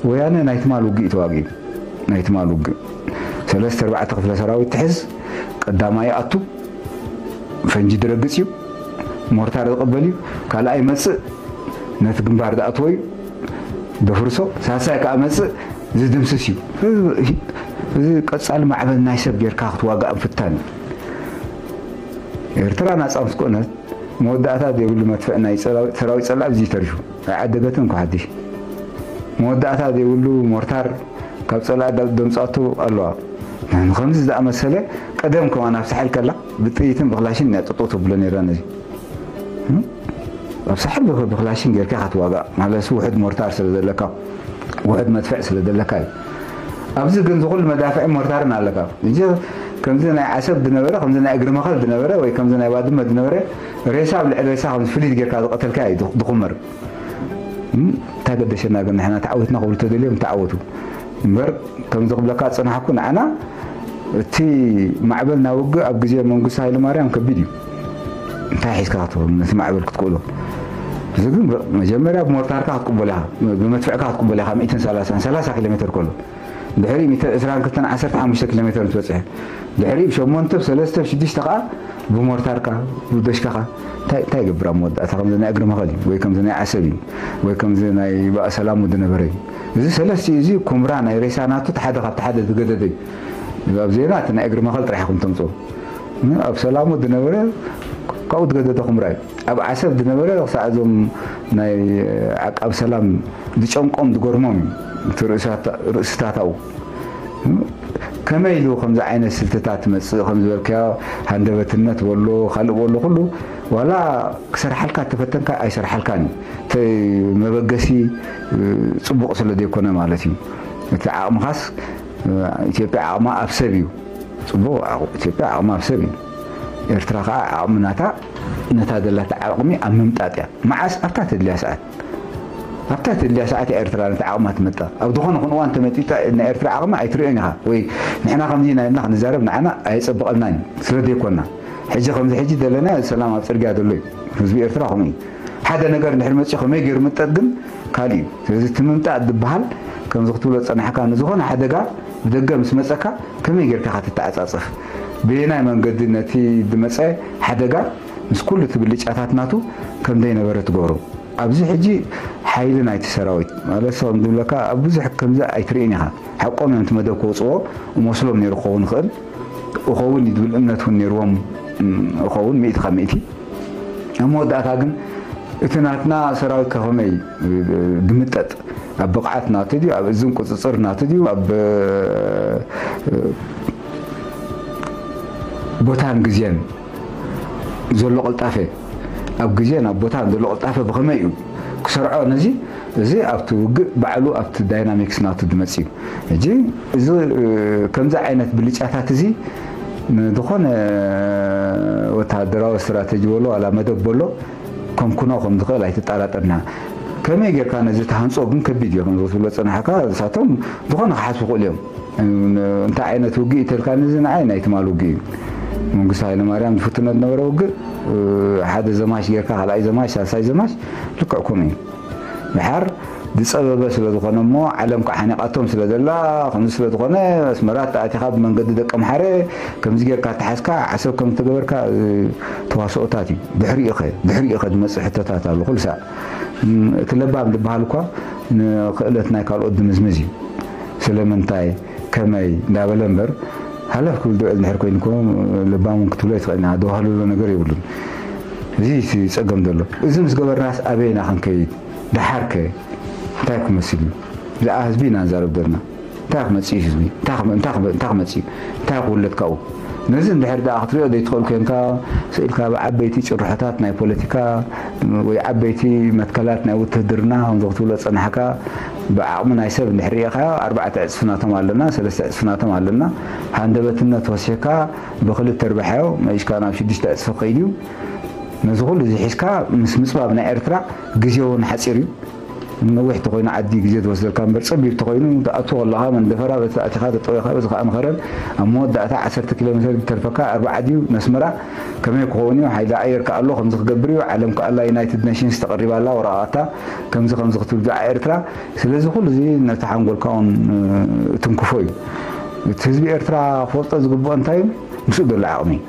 ወያነ ናይ ትማል ውግእ እዩ ተዋጊኡ። ናይ ትማል ውግእ ሰለስተ ኣርባዕተ ክፍለ ሰራዊት ትሕዝ፣ ቀዳማይ ይኣቱ፣ ፈንጂ ድረግጽ እዩ፣ ሞርታር ዝቕበል እዩ፣ ካልኣይ መጽእ ነቲ ግንባር ዝኣትዎ እዩ፣ ደፍርሶ፣ ሳልሳይ ከኣ መጽእ ዝድምስስ እዩ። እዚ ቀጻሊ ማዕበል ናይ ሰብ ጌርካ ክትዋጋእ ምፍታን እዩ። ኤርትራ ናጻ ምስ ኮነት መወዳእታ ዘይብሉ መድፍዕ ናይ ሰራዊት ጸላኢ ብዚ ተሪፉ። ኣይዓደገትን እኳ ሓድሽ መወዳእታ ዘይብሉ ሞርታር ካብ ጸላኢ ደምጻቱ ኣለዋ። ንኸምዚ ዝኣመሰለ ቀደም ከማን ኣብ ሳሕል ከላ ብጥይትን ብክላሽን እያ ጠጠው ተብሎ ነይራ። ነዚ ኣብ ሳሕል ብክላሽን ጌርካ ክትዋጋእ ማለት ውሕድ ሞርታር ስለ ዘለካ ውሕድ መድፍዕ ስለ ዘለካ እዩ። ኣብዚ ግን ዝኹሉ መዳፍዕ ሞርታርን ኣለካ። እንጂ ከምዚ ናይ ዓሰብ ዝነበረ ከምዚ ናይ እግሪ መኸል ዝነበረ ወይ ከምዚ ናይ ባድመ ዝነበረ ሬሳ ኣብ ልዕሊ ሬሳ ከምዚ ፍሊት ጌርካ ዝቐተልካ እዩ ዝኹመር። እንታይ ገደሸና ግን ንሕና ተዓዊትና ክብሉ ተደልዮም ተዓወቱ እምበር ከምዚ ክብለካ ዝጸናሕኩ ንዓና እቲ ማዕበል ናይ ውግእ ኣብ ግዜ መንግስቲ ሃይለማርያም ከቢድ እዩ። እንታይ ሒዝካ ክትብል ነቲ ማዕበል ክትክእሎ? እዚ ግን መጀመርያ ብሞርታርካ ክትቅበሎ ኢኻ፣ ብመድፍዕካ ክትቅበሎ ኢኻ። ሚእትን ሰላሳን ሰላሳ ኪሎ ሜትር ከሎ ድሕሪ ሚእትን ዕስራን ክልተን ዓሰርተ ሓሙሽተ ኪሎ ሜትር እንትበጽሐ ድሕሪ ሸሞንተ ሰለስተ ሽዱሽተ ከዓ ብሞርታርካ ብደሽካኻ እንታይ ይገብር ኣብ መወዳእታ ከምዚ ናይ እግሪ መኸል እዩ ወይ ከምዚ ናይ ዓሰብ እዩ ወይ ከምዚ ናይ ባእሰላሙ ዝነበረ እዩ። እዚ ሰለስቲኡ እዚ ኩምራ ናይ ሬሳ ናቱ ሓደ ካብቲ ሓደ ዝገደደ እዩ። ኣብ ዜና እቲ ናይ እግሪ መኸል ጥራሕ ኢኹም ተምፅኦ። ኣብ ሰላሙ ዝነበረ ካብኡ ዝገደደ ኩምራ እዩ። ኣብ ዓሰብ ዝነበረ ክሳዕ እዞም ናይ ዓቃብ ሰላም ዝጨንቆም ዝገርሞም እዩ እቲ ርእስታታኡ። ከመይ ኢሉ ከምዚ ዓይነት ስልትታት ትመፅእ ከም ዝበልካዮ ሃንደበትነት በሎ ካልእ በሎ ኩሉ ዋላ ክሰርሓልካ ተፈተንካ ኣይሰርሓልካን እዩ። እቲ መበገሲ ፅቡቕ ስለ ዘይኮነ ማለት እዩ። እቲ ዓቕምኻስ ኢትዮጵያ ዓቕማ ኣብ ሰብ እዩ። ፅቡቕ ኢትዮጵያ ዓቕማ ኣብ ሰብ እዩ። ኤርትራ ከዓ ዓቕሚ ናታ ነታ ዘላታ ዓቕሚ ኣብ ምምጣጥ እያ። መዓስ ኣብታ ተድልያ ሰዓት ኣብታ ተድልያ ሰዓት እያ ኤርትራ ነቲ ዓቕማ ትመጣ። ኣብ ዝኾነ ኹን እዋን ተመጢጣ ናይ ኤርትራ ዓቕሚ ኣይትርእዮን ኢኻ ወይ ንሕና ከምዚ ኢና ኢልና ክንዛረብ ንዓና ኣየጸብቐልናን እዩ ስለ ዘይኮና። ሕጂ ከምዚ ሕጂ ዘለና ሰላም ኣብ ጽርግያ ዘሎ እዩ። ህዝቢ ኤርትራ ከምኡ እዩ። ሓደ ነገር እንድሕር መጺኡ ከመይ ገይሩ ምጠጥ ግን ካልእ እዩ። ስለዚ እቲ ምምጣጥ ዝበሃል ከምዚ ክትብሎ ዝጸናሕካ ንዝኾነ ሓደጋ ብደገ ምስ መጸካ ከመይ ጌርካ ኢኻ ትተዓጻጸፍ? በየናይ መንገዲ ነቲ ዝመጸ ሓደጋ ምስ ኩሉ እቲ ብልጫታት ናቱ ከም ዘይነበረ ትገብሮ? ኣብዚ ሕጂ ሓይሊ ናይቲ ሰራዊት ማለት ከም ዝብለካ ኣብ ብዙሕ ከምዚ ኣይትርእን ኢኻ። ሓቆም እዮም እቲ መደብ ከውፅዎ እመስሎም ነይሩ ክኸውን ይኽእል እኸውን እዩ ዝብል እምነት እውን ነይርዎም እኸውን ሚእቲ ካብ ሚእቲ። ኣብ መወዳእታ ግን እቲ ናትና ሰራዊት ከኸመይ ድምጠጥ ኣብ ብቕዓት ናቱ ድዩ ኣብ እዝን ቁፅፅር ናቱ ድዩ ኣብ ቦታን ግዜን ዘሎ ቅልጣፈ ኣብ ግዜን ኣብ ቦታን ዘሎ ቅልጣፈ ብኸመይ እዩ ክሰርዖ ነዚ እዚ ኣብቲ ውግእ ባዕሉ ኣብቲ ዳይናሚክስ ናቱ ዝመጽእ እዩ። ሕጂ እዚ ከምዚ ዓይነት ብልጫታት እዚ ንዝኾነ ወተሃደራዊ ስትራተጂ በሎ ዋላ መደብ በሎ ከምኩኖ ከም ዝኽእል ኣይትጠራጠርና። ከመይ ጌርካ ነዚ ተሃንጾ ግን ከቢድ እዩ ከም ዝብሎ ጸናሕካ እሳቶም ዝኾነ ክሓስቡ ክእሉ እዮም። እንታይ ዓይነት ውግእ ይተልካ ነዚ ንዓይ ናይ ትማል ውግእ እዩ። መንግስቱ ሃይለማርያም ዝፍትኖ ዝነበረ ውግእ ሓደ ዘማች ጌርካ ካልኣይ ዘማች ሳልሳይ ዘማች ልክዕ ከምኡ እዩ። ድሓር ዝፀበበ ስለ ዝኾነ እሞ ዓለም ከዓ ሓኒቓቶም ስለ ዘላ ከምዚ ስለ ዝኾነ ኣስመራ ተኣቲኻ ብመንገዲ ደቀምሓረ ከምዚ ጌርካ ተሓዝካ ዓሰብ ከም ዝተገበርካ ተዋስኦታት እዩ። ድሕሪኡ ኸ ድሕሪኡ ኸ ዝመፅእ ሕቶታት ኣሎ ኩሉ ሳዕ። እቲ ለባም ዝበሃል እኳ ንክእለት ናይ ካልኦት ድምዝምዝ እዩ። ስለምንታይ ከመይ እንዳበለ እምበር ሃለፍ ክብል ዝውዕል እንድሕር ኮይኑ እኮ ለባም እውን ክትብሎ ኣይትኽእልን ኢኻ። ደባህልሎ ነገር የብሉን። እዚ እቲ ፀገም ዘሎ። እዚ ምስ ገበርናስ ኣበይ ኢና ክንከይድ? ደሓር ከ እንታይ ክመስል እዩ? ብዛዕባ ህዝቢ ኢና ንዛረብ ዘለና። እንታይ ክመፅእ እዩ ህዝቢ? እንታይ ክመ- እንታይ ክመ- እንታይ ክመፅእ እዩ? እንታይ ክውለድ ካብኡ? ነዚ እንድሕር ደኣ ክትሪኦ ዘይትኽእል ኮንካ ስኢልካ ብዓበይቲ ጭርሖታት ናይ ፖለቲካ ወይ ዓበይቲ መትከላት ናይ ውትህድርና ከምዚ ክትብሎ ዝፀናሕካ ብዓቕሚ ናይ ሰብ እንድሕር ርኢኻዮ ኣርባዕተ ዕፅፊ ናቶም ኣለና፣ ሰለስተ ዕፅፊ ናቶም ኣለና። ሃንደበትነት ወሲኽካ ብክልተ ርባሕዮ መሊስካ ናብ ሽዱሽተ ዕፅፊ ክኸይድ እዩ። ነዚ ኩሉ እዚ ሒዝካ ምስ ምፅባብ ናይ ኤርትራ ግዜ እውን ሓፂር እዩ። ነዊሕ ተኾይኑ ዓዲ ግዜ ዝወስደልካ እምበር፣ ጸቢብ ተኾይኑ ትኣቱ ከለኻ መንደፈራ በቲ ኣቲኻ ተጠወኻ በዚ ከኣ ንኸረን ኣብ መወዳእታ ዓሰርተ ኪሎ ሜትር ዝተርፈካ ኣርባዓ ድዩ ነስመራ ከመይ ክኸውን እዩ? ሓይሊ ኣየር ከኣ ኣሎ ከምዚ ክገብር እዩ። ዓለም ከኣ ኣላ ዩናይትድ ኔሽንስ ተቐሪባ ኣላ ወረቓቕታ ከምዚ ከምዚ ክትብል ብዛዕባ ኤርትራ። ስለዚ ኩሉ እዚ ነቲ ሓንጎልካ እውን ትንክፎ እዩ። እቲ ህዝቢ ኤርትራ ክፈልጦ ዝግብኦ እንታይ እዩ? ምስኡ ዘሎ ዓቕሚ እዩ።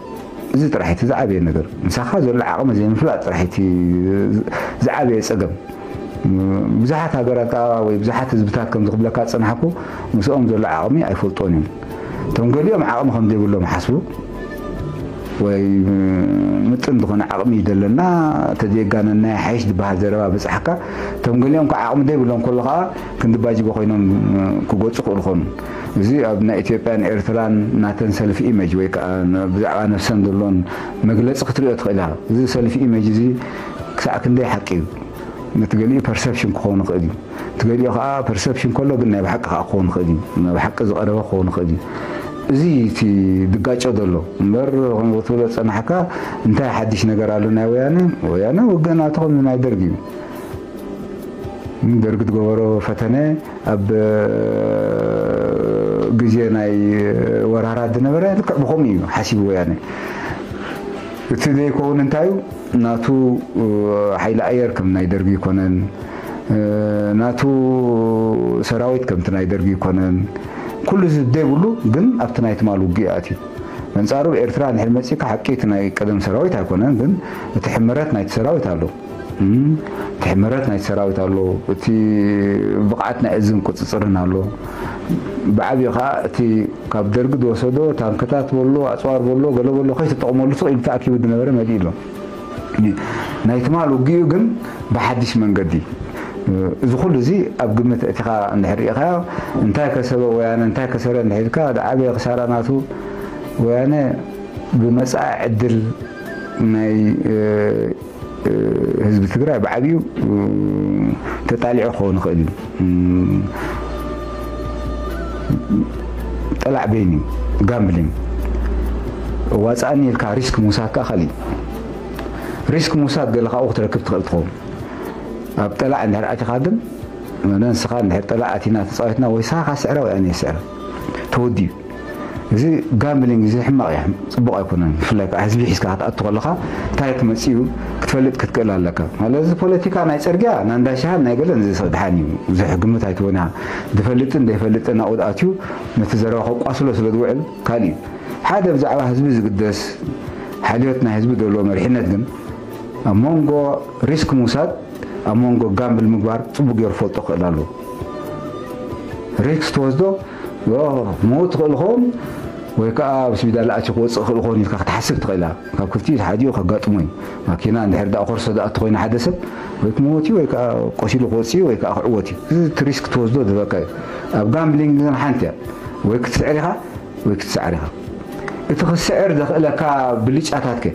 እዚ ጥራሕ እቲ ዝዓበየ ነገር፣ ምሳኻ ዘሎ ዓቕሚ ዘይምፍላጥ ጥራሕ እቲ ዝዓበየ ጸገም። ብዙሓት ሃገራት ከኣ ወይ ብዙሓት ህዝብታት ከምዚ ክብለካ ዝጸናሕኩ ምስኦም ዘሎ ዓቕሚ ኣይፈልጦን እዮም። እቶም ገሊኦም ዓቕሚ ከም ዘይብሎም ይሓስቡ ወይ ምጥን ዝኾነ ዓቕሚ ይደለና ተዘየጋነና ይሓይሽ ዝበሃል ዘረባ በጻሕካ። እቶም ገሊኦም ከዓ ዓቕሚ ዘይብሎም ከሎ ከዓ ክንዲ ባጅጎ ኮይኖም ክጎጹ ክእሉ ኾኑ። እዚ ኣብ ናይ ኢትዮጵያን ኤርትራን ናተን ሰልፍ ኢመጅ ወይ ከዓ ብዛዕባ ነፍሰን ዘሎን መግለጺ ክትሪኦ ትኽእል ኢኻ። እዚ ሰልፍ ኢመጅ እዚ ክሳዕ ክንደይ ሓቂ እዩ? ነቲ ገሊኡ ፐርሰፕሽን ክኸውን ይኽእል እዩ። እቲ ገሊኡ ከዓ ፐርሰፕሽን ከሎ ግን ናይ ብሓቂ ከዓ ክኸውን ይኽእል እዩ። ናይ ብሓቂ ዝቐረበ ክኸውን ይኽእል እዩ። እዚ እቲ ድጋጮ ዘሎ እምበር ከምዚ ክትብሎ ዝጸናሕካ እንታይ ሓድሽ ነገር ኣሎ ናይ ወያነ? ወያነ ውግእ ናቱ ከምዚ ናይ ደርጊ እዩ። ደርጊ ዝገበሮ ፈተነ ኣብ ግዜ ናይ ወራራት ዝነበረ ልክዕ ብኸምኡ እዩ ሓሲቡ ወያነ። እቲ ዘይከውን እንታይ እዩ? ናቱ ሓይሊ ኣየር ከም ናይ ደርጊ ኣይኮነን። ናቱ ሰራዊት ከምቲ ናይ ደርጊ ኣይኮነን። ኩሉ እዚ ዘይብሉ ግን ኣብቲ ናይ ትማል ውግእ ኣትዩ። ኣንጻሩ ኤርትራ እንድሕር መጺእካ ሓቂ እቲ ናይ ቀደም ሰራዊት ኣይኮነን፣ ግን እቲ ሕመረት ናይቲ ሰራዊት ኣሎ። እም፣ እቲ ሕመረት ናይቲ ሰራዊት ኣሎ፣ እቲ ብቕዓት ናይ እዝን ቁጽጽርን ኣሎ። ብዓብዩ ከኣ እቲ ካብ ደርጊ ዝወሰዶ ታንክታት በሎ፣ ኣጽዋር በሎ፣ ገለ በሎ ከይተጠቕመሉ ስቕ ኢሉ ተኣኪቡ ዝነበረ መሊኡ ኣሎ። ናይ ትማል ውግኡ ግን ብሓድሽ መንገዲ። እዚ ኩሉ እዚ ኣብ ግምት እቲኻ እንድሕር ርኢኻዮ፣ እንታይ ከሰበ ወያነ፣ እንታይ ከሰረ እንድሕር ኢልካ፣ ዝዓበየ ክሳራ ናቱ ወያነ ብመጻኢ ዕድል ናይ፣ እ፣ እ፣ ህዝቢ ትግራይ ብዓብዩ፣ እ፣ ተጣሊዑ ክኸውን ይኽእል እዩ። እ፣ ጠላዕ ቤን እዩ፣ ጋምብሊንግ። ዋጻእኒ ኢልካ ሪስክ ምውሳድ ከኣ ካልእ እዩ። ሪስክ ምውሳድ ገለ ካብኡ ክትረክብ ትኽእል ትኸውን። ኣብ ጠላዕ እንድሕር ኣቲኻ ግን፣ ንስኻ እንድሕር ጠላዕ ኣቲና ተጻዊትና ወይ ንስኻ ስዕረ ወይ ኣነ ስዕረ። ተወዲኡ። እዚ ጋምብሊንግ እዚ ሕማቕ እዩ፣ ጽቡቕ ኣይኮነን። ብፍላይ ከኣ ህዝቢ ሒዝካ ክትኣቱ ከለኻ እንታይ ክመጽእ እዩ ክትፈልጥ ክትክእል ኣለካ። ማለት እዚ ፖለቲካ ናይ ጽርግያ፣ ናይ እንዳ ሻሃን ናይ ገለን እዚ ሰብ ድሓን እዩ። ብዙሕ ግምት ኣይትወን ኢኻ። ዝፈልጥን ዘይፈልጥን ኣብኡ ኣትዩ ነቲ ዘረባ ከቋስሎ ስለ ዝውዕል ካልእ እዩ። ሓደ ብዛዕባ ህዝቢ ዝግደስ ሓልዮት ናይ ህዝቢ ዘሎ መሪሕነት ግን ኣብ መንጎ ሪስክ ምውሳድ፣ ኣብ መንጎ ጋምብል ምግባር ጽቡቕ ገይሩ ክፈልጦ ክኽእል ኣለዎ። ሪስክ ትወስዶ፣ ዮ፣ ክመውት ትኽእል ኸውን ወይ ከኣ ኣብ ስፒዳል ኣትዩ ክወጽእ ክኽእል ኸውን ኢልካ ክትሓስብ ትኽእል ኢኻ። ካብ ክፍቲኡ ተሓዲኡ ከጋጥሞ እዩ። ማኪና እንድሕር ደኣ ኮርሶ ዝኣቱ ኮይኑ ሓደ ሰብ ወይ ክመውት እዩ ወይ ከኣ ቆሲሉ ክወጽእ እዩ ወይ ከኣ ክዕወት እዩ። እዚ እቲ ሪስክ ትወስዶ ዝበካ እዩ። ኣብ ጋምብሊንግ ግን ሓንቲ እያ። ወይ ክትስዕር ኢኻ ወይ ክትስዓር ኢኻ። እቲ ክስዕር ዘኽእለካ ብልጫታት ከ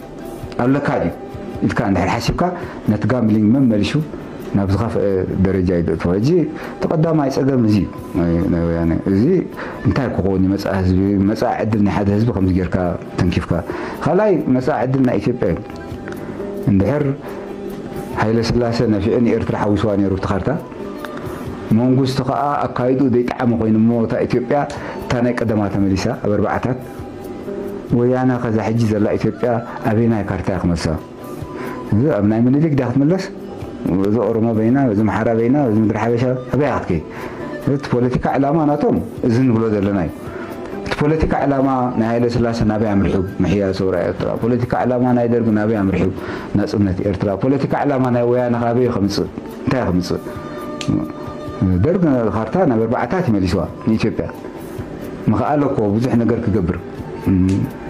ኣለካ ድዩ ኢልካ እንድሕር ሓሲብካ፣ ነቲ ጋምብሊንግ መመሊሹ ናብ ዝኸፍአ ደረጃ እዩ ዘእትዎ። ሕጂ እቲ ቀዳማይ ጸገም እዚ እዩ ናይ፣ ናይ ወያነ። እዚ እንታይ ክኸውን እዩ? መጻኢ ህዝቢ፣ መጻኢ ዕድል ናይ ሓደ ህዝቢ ከምዚ ጌርካ ተንኪፍካ። ካልኣይ መጻኢ ዕድል ናይ ኢትዮጵያ እዩ። እንድሕር ሃይለ ስላሴ ነፊዑ ንኤርትራ ሓዊስዋ ነይሩ እቲ ካርታ፣ መንግስቱ ከኣ ኣካይድኡ ዘይጠዓመ ኮይኑ እሞ እታ ኢትዮጵያ እታ ናይ ቀደማ ተመሊሳ ኣብ ኣርባዓታት። ወያነ ከዛ ሕጂ ዘላ ኢትዮጵያ ኣበየናይ ካርታ እያ ክመልሳ? እዚ ኣብ ናይ ምኒልክ ድያ ክትምለስ? እዚ ኦሮሞ በይና፣ እዚ ኣምሓራ በይና፣ እዚ ምድሪ ሓበሻ ኣበይ እያ ክትከይድ? እቲ ፖለቲካ ዕላማ ናቶም እዚ ንብሎ ዘለና እዩ። እቲ ፖለቲካ ዕላማ ናይ ሃይለ ስላሴ ናበይ ኣምሪሑ? ምሕያል ሰውራ ኤርትራ። ፖለቲካ ዕላማ ናይ ደርግ ናበይ ኣምሪሑ? ናጽነት ኤርትራ። ፖለቲካ ዕላማ ናይ ወያነ ካበይ ከምጽእ? እንታይ ከምጽእ? ደርግ ካርታ ናብ ኣርባዓታት ይመሊስዋ ንኢትዮጵያ። ምኽኣለ እኮ ብዙሕ ነገር ክገብር፣ እም፣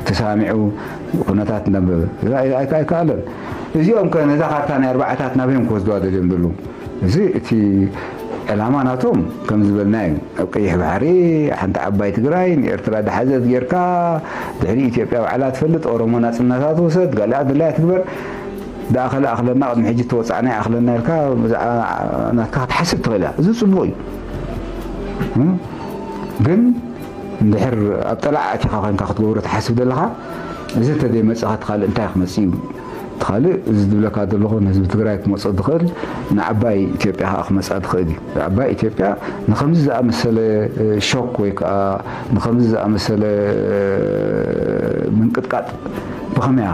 ተሰማሚዑ ኩነታት እንዳንበበ። እዛ ኣይ-፣ ኣይ-፣ ኣይከኣለን። እዚኦም ከ ነዛ ካርታ ናይ ኣርባዓታት ናበዮም ክወስድዋ ደልዮም ዘለዉ? እዚ እቲ ዕላማ ናቶም ከም ዝበልና እዩ። ኣብ ቀይሕ ባሕሪ ሓንቲ ዓባይ ትግራይ ንኤርትራ ድሓዘት ጌርካ፣ ድሕሪ ኢትዮጵያ ባዕላ ትፈልጥ፣ ኦሮሞ ናጽነታ ትውሰድ፣ ጋሊኣ ድላያ ትግበር፣ ደኣ ከለ ኣኽለና፣ ቅድሚ ሕጂ እተወጻዕና ይኣኽለና ኢልካ ብዛዕባ ናትካ ክትሓስብ ትኽእል እያ። እዚ ጽቡቕ እዩ። እም? ግን እንድሕር ኣብ ጠላዕ ኣቲኻ ኮይንካ ክትገብሮ ትሓስብ ዘለኻ፣ እዚ እንተዘይመጸኻ እቲ ካልእ እንታይ ክመጽእ እዩ? ካልእ እዚ ዝብለካ ዘለኹ ንህዝቢ ትግራይ ክመጾ ዝኽእል ንዓባይ ኢትዮጵያ ከዓ ክመጻ ዝኽእል እዩ። ዓባይ ኢትዮጵያ ንኸምዚ ዝኣመሰለ ሾክ ወይ ከዓ ንኸምዚ ዝኣመሰለ ምንቅጥቃጥ ብኸመያ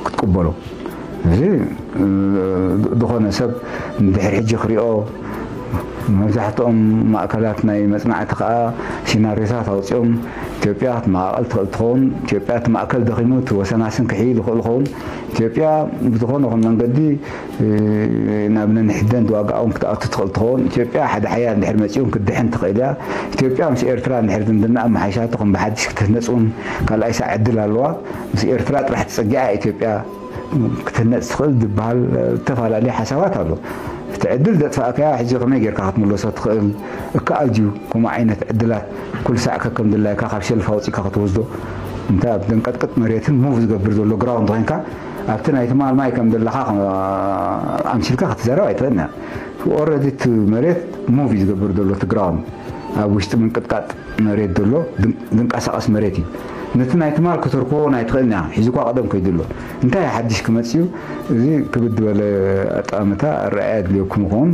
ክትቅበሎ? እዚ ዝኾነ ሰብ እንድሕር ሕጂ ክሪኦ መብዛሕትኦም ማእከላት ናይ መጽናዕቲ ከዓ ሲናሪዮታት ኣውፂኦም ኢትዮጵያ ክትመቓቐል ትኽእል ትኸውን። ኢትዮጵያ እቲ ማእከል ደኺሙ እቲ ወሰናስን ክሕይል ይኽእል ይኸውን። ኢትዮጵያ ብዝኾነ ይኹን መንገዲ ናብ ነንሕደን ዋጋኦም ክትኣቱ ትኽእል ትኸውን። ኢትዮጵያ ሓደ ሓያል እንድሕር መፂኡ ክትድሕን ትኽእል እያ። ኢትዮጵያ ምስ ኤርትራ እንድሕር ዝምድና ኣመሓይሻቶ ከም ብሓድሽ ክትህነፅ እውን ካልኣይ ሳዕ ዕድል ኣለዋ። ምስ ኤርትራ ጥራሕ ተፀጊዓ ኢትዮጵያ ክትህነፅ ትኽእል ዝበሃል ዝተፈላለዩ ሓሳባት ኣሎ። እቲ ዕድል ዘጥፋእካያ ሕጂ ከመይ ጌርካ ክትምለሶ ትኽእል? እከኣል ድዩ ከምኡ ዓይነት ዕድላት ኩሉ ሳዕ ከከም ድላይካ ካብ ሸልፍ ኣውፂእካ ክትወስዶ? እንታይ ኣብ ደንቀጥቅጥ መሬትን ሙቭ ዝገብር ዘሎ ግራውንድ ኮይንካ ኣብቲ ናይ ትማል ማይ ከም ዘለኻ ኣምሲልካ ክትዛረብ ኣይትኽእልን። ኦረዲ እቲ መሬት ሙቭ እዩ ዝገብር ዘሎ እቲ ግራውንድ ኣብ ውሽጢ ምንቅጥቃጥ መሬት ዘሎ ዝንቀሳቐስ መሬት እዩ። ነቲ ናይ ትማል ክትርክቦ ናይ ትኽእልና ሒዙ እኳ ቀደም ከይዱ ኣሎ። እንታይ ሓድሽ ክመጽእ እዩ? እዚ ክብድ ዝበለ ኣጠማምታ ኣረኣእያ ኣድልየኩም ይኸውን።